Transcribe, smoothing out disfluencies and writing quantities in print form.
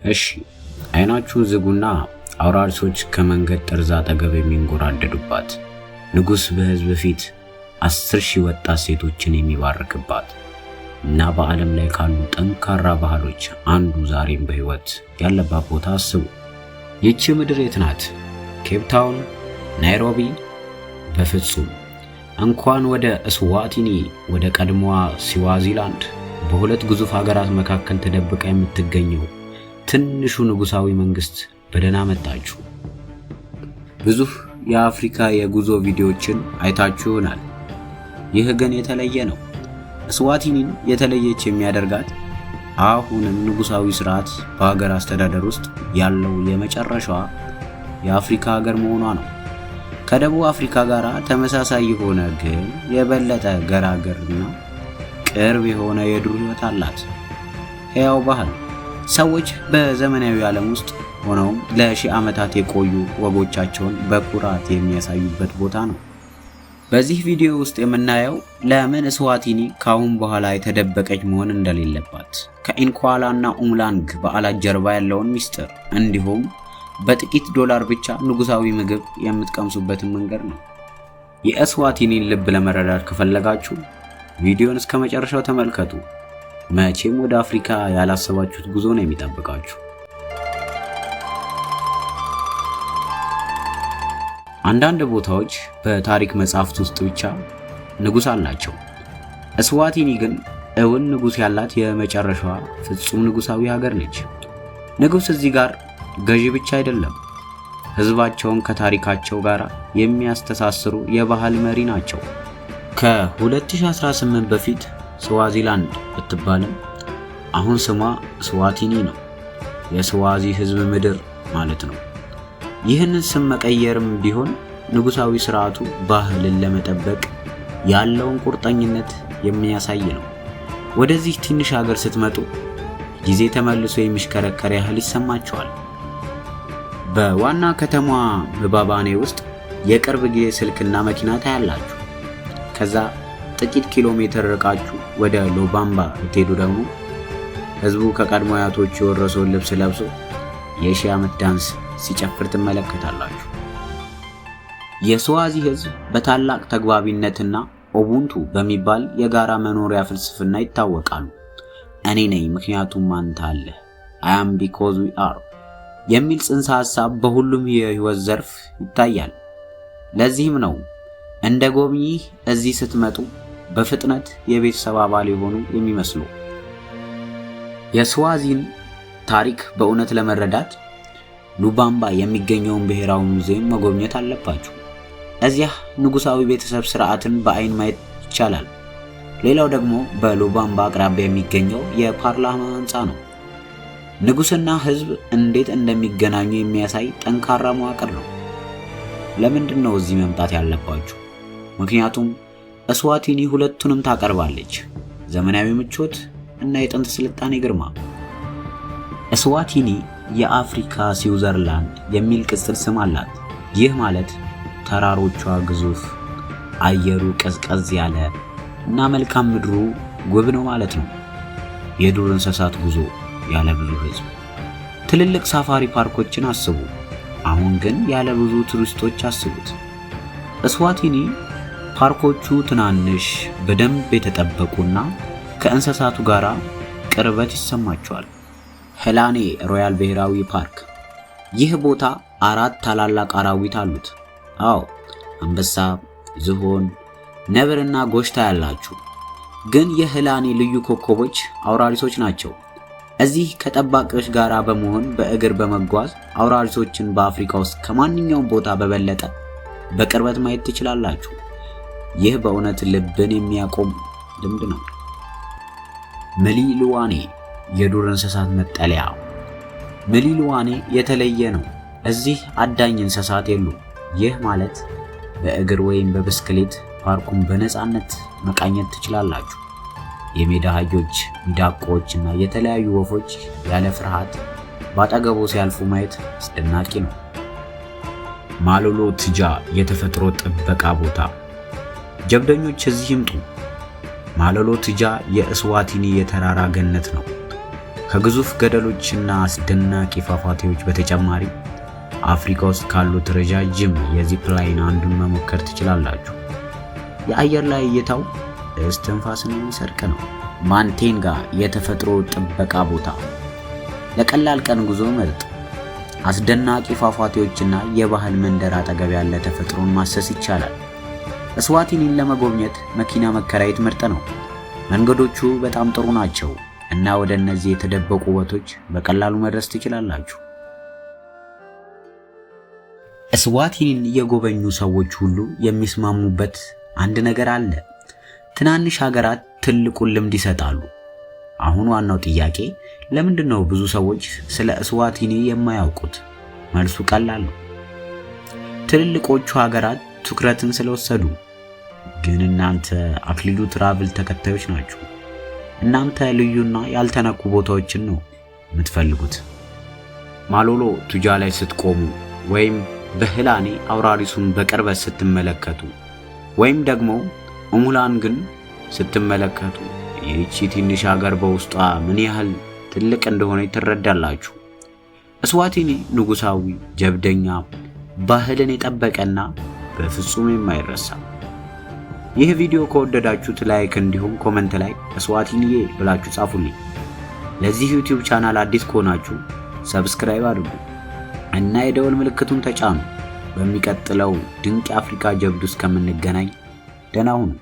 እሺ፣ አይናችሁን ዝጉና አውራሪሶች ከመንገድ ጠርዝ አጠገብ የሚንጎራደዱባት፣ ንጉሥ በሕዝብ ፊት 10,000 ወጣት ሴቶችን የሚባርክባት እና በዓለም ላይ ካሉ ጠንካራ ባህሎች አንዱ ዛሬም በሕይወት ያለባት ቦታ አስቡ። ይቺ ምድር የት ናት? ኬፕ ታውን? ናይሮቢ? በፍጹም። እንኳን ወደ እስዋቲኒ፣ ወደ ቀድሞዋ ስዋዚላንድ፣ በሁለት ግዙፍ ሀገራት መካከል ተደብቃ የምትገኘው ትንሹ ንጉሣዊ መንግሥት በደህና መጣችሁ። ብዙ የአፍሪካ የጉዞ ቪዲዮዎችን አይታችሁ ይሆናል። ይህ ግን የተለየ ነው። እስዋቲኒን የተለየች የሚያደርጋት አሁንም ንጉሣዊ ስርዓት በሀገር አስተዳደር ውስጥ ያለው የመጨረሻዋ የአፍሪካ ሀገር መሆኗ ነው። ከደቡብ አፍሪካ ጋር ተመሳሳይ የሆነ ግን የበለጠ ገራገርና ቅርብ የሆነ የዱር ሕይወት አላት። ሕያው ባህል። ሰዎች በዘመናዊ ዓለም ውስጥ ሆነውም ለሺህ ዓመታት የቆዩ ወጎቻቸውን በኩራት የሚያሳዩበት ቦታ ነው። በዚህ ቪዲዮ ውስጥ የምናየው ለምን እስዋቲኒ ከአሁን በኋላ የተደበቀች መሆን እንደሌለባት፣ ከኢንኳላ እና ኡምላንግ በዓላት ጀርባ ያለውን ሚስጥር፣ እንዲሁም በጥቂት ዶላር ብቻ ንጉሳዊ ምግብ የምትቀምሱበትን መንገድ ነው። የእስዋቲኒን ልብ ለመረዳት ከፈለጋችሁ ቪዲዮን እስከ መጨረሻው ተመልከቱ። መቼም ወደ አፍሪካ ያላሰባችሁት ጉዞ ነው የሚጠብቃችሁ። አንዳንድ ቦታዎች በታሪክ መጻሕፍት ውስጥ ብቻ ንጉሥ አላቸው። እስዋቲኒ ግን እውን ንጉሥ ያላት የመጨረሻዋ ፍጹም ንጉሳዊ ሀገር ነች። ንጉሥ እዚህ ጋር ገዢ ብቻ አይደለም፣ ሕዝባቸውን ከታሪካቸው ጋር የሚያስተሳስሩ የባህል መሪ ናቸው። ከ2018 በፊት ስዋዚላንድ ብትባልም አሁን ስሟ ስዋቲኒ ነው። የስዋዚ ሕዝብ ምድር ማለት ነው። ይህንን ስም መቀየርም ቢሆን ንጉሳዊ ስርዓቱ ባህልን ለመጠበቅ ያለውን ቁርጠኝነት የሚያሳይ ነው። ወደዚህ ትንሽ ሀገር ስትመጡ ጊዜ ተመልሶ የሚሽከረከር ያህል ይሰማችኋል። በዋና ከተማዋ ምባባኔ ውስጥ የቅርብ ጊዜ ስልክና መኪና ታያላችሁ። ከዛ ጥቂት ኪሎ ሜትር ርቃችሁ ወደ ሎባምባ ብትሄዱ ደግሞ ህዝቡ ከቀድሞ አያቶቹ የወረሰውን ልብስ ለብሶ የሺህ ዓመት ዳንስ ሲጨፍር ትመለከታላችሁ። የስዋዚ ህዝብ በታላቅ ተግባቢነትና ኡቡንቱ በሚባል የጋራ መኖሪያ ፍልስፍና ይታወቃሉ። እኔ ነኝ ምክንያቱም አንተ አለህ፣ "I am because we are" የሚል ጽንሰ ሐሳብ በሁሉም የህይወት ዘርፍ ይታያል። ለዚህም ነው እንደ ጎብኚ እዚህ ስትመጡ በፍጥነት የቤተሰብ አባል የሆኑ የሚመስሉ። የስዋዚን ታሪክ በእውነት ለመረዳት ሉባምባ የሚገኘውን ብሔራዊ ሙዚየም መጎብኘት አለባችሁ። እዚያ ንጉሳዊ ቤተሰብ ስርዓትን በአይን ማየት ይቻላል። ሌላው ደግሞ በሉባምባ አቅራቢያ የሚገኘው የፓርላማ ህንፃ ነው። ንጉስና ህዝብ እንዴት እንደሚገናኙ የሚያሳይ ጠንካራ መዋቅር ነው። ለምንድን ነው እዚህ መምጣት ያለባችሁ? ምክንያቱም እስዋቲኒ ሁለቱንም ታቀርባለች፣ ዘመናዊ ምቾት እና የጥንት ስልጣኔ ግርማ። እስዋቲኒ የአፍሪካ ስዊዘርላንድ የሚል ቅጽል ስም አላት። ይህ ማለት ተራሮቿ ግዙፍ፣ አየሩ ቀዝቀዝ ያለ እና መልካም ምድሩ ውብ ነው ማለት ነው። የዱር እንስሳት ጉዞ ያለ ብዙ ህዝብ። ትልልቅ ሳፋሪ ፓርኮችን አስቡ። አሁን ግን ያለ ብዙ ቱሪስቶች አስቡት። እስዋቲኒ ፓርኮቹ ትናንሽ፣ በደንብ የተጠበቁና ከእንስሳቱ ጋር ቅርበት ይሰማቸዋል። ሄላኔ ሮያል ብሔራዊ ፓርክ። ይህ ቦታ አራት ታላላቅ አራዊት አሉት። አዎ፣ አንበሳ፣ ዝሆን፣ ነብርና ጎሽ ታያላችሁ። ግን የህላኔ ልዩ ኮከቦች አውራሪሶች ናቸው። እዚህ ከጠባቂዎች ጋር በመሆን በእግር በመጓዝ አውራሪሶችን በአፍሪካ ውስጥ ከማንኛውም ቦታ በበለጠ በቅርበት ማየት ትችላላችሁ። ይህ በእውነት ልብን የሚያቆም ልምድ ነው። ምሊልዋኔ የዱር እንስሳት መጠለያ። ምሊልዋኔ የተለየ ነው። እዚህ አዳኝ እንስሳት የሉም። ይህ ማለት በእግር ወይም በብስክሌት ፓርኩን በነፃነት መቃኘት ትችላላችሁ። የሜዳ አህዮች፣ ሚዳቆዎች እና የተለያዩ ወፎች ያለ ፍርሃት በአጠገቡ ሲያልፉ ማየት አስደናቂ ነው። ማሎሎ ትጃ የተፈጥሮ ጥበቃ ቦታ። ጀብደኞች እዚህ ይምጡ። ማሎሎ ትጃ የእስዋቲኒ የተራራ ገነት ነው። ከግዙፍ ገደሎችና አስደናቂ ፏፏቴዎች በተጨማሪ አፍሪካ ውስጥ ካሉት ረጃጅም የ zipline አንዱን መሞከር ትችላላችሁ። የአየር ላይ እይታው እስትንፋስን የሚሰርቅ ነው። ማንቴንጋ የተፈጥሮ ጥበቃ ቦታ ለቀላል ቀን ጉዞ ምርጥ። አስደናቂ ፏፏቴዎችና የባህል መንደር አጠገብ ያለ ተፈጥሮን ማሰስ ይቻላል። እስዋቲኒን ለመጎብኘት መኪና መከራየት ምርጥ ነው። መንገዶቹ በጣም ጥሩ ናቸው እና ወደ እነዚህ የተደበቁ ውበቶች በቀላሉ መድረስ ትችላላችሁ። እስዋቲኒን የጎበኙ ሰዎች ሁሉ የሚስማሙበት አንድ ነገር አለ። ትናንሽ ሀገራት ትልቁን ልምድ ይሰጣሉ። አሁን ዋናው ጥያቄ ለምንድን ነው ብዙ ሰዎች ስለ እስዋቲኒ የማያውቁት? መልሱ ቀላል ነው። ትልልቆቹ ሀገራት ትኩረትን ስለወሰዱ። ግን እናንተ አክሊሉ ትራቭል ተከታዮች ናችሁ። እናንተ ልዩና ያልተነኩ ቦታዎችን ነው የምትፈልጉት። ማሎሎ ቱጃ ላይ ስትቆሙ ወይም በህላኔ አውራሪሱን በቅርበት ስትመለከቱ ወይም ደግሞ እሙላንግን ስትመለከቱ ይህቺ ትንሽ ሀገር በውስጧ ምን ያህል ትልቅ እንደሆነ ትረዳላችሁ። እስዋቲኒ ንጉሳዊ፣ ጀብደኛ፣ ባህልን የጠበቀና በፍጹም የማይረሳ። ይህ ቪዲዮ ከወደዳችሁት like እንዲሁም comment ላይ እስዋቲኒዬ ብላችሁ ጻፉልኝ። ለዚህ YouTube channel አዲስ ከሆናችሁ subscribe አድርጉ እና የደወል ምልክቱን ተጫኑ። በሚቀጥለው ድንቅ የአፍሪካ ጀብዱ እስከምንገናኝ ደህና ሁኑ።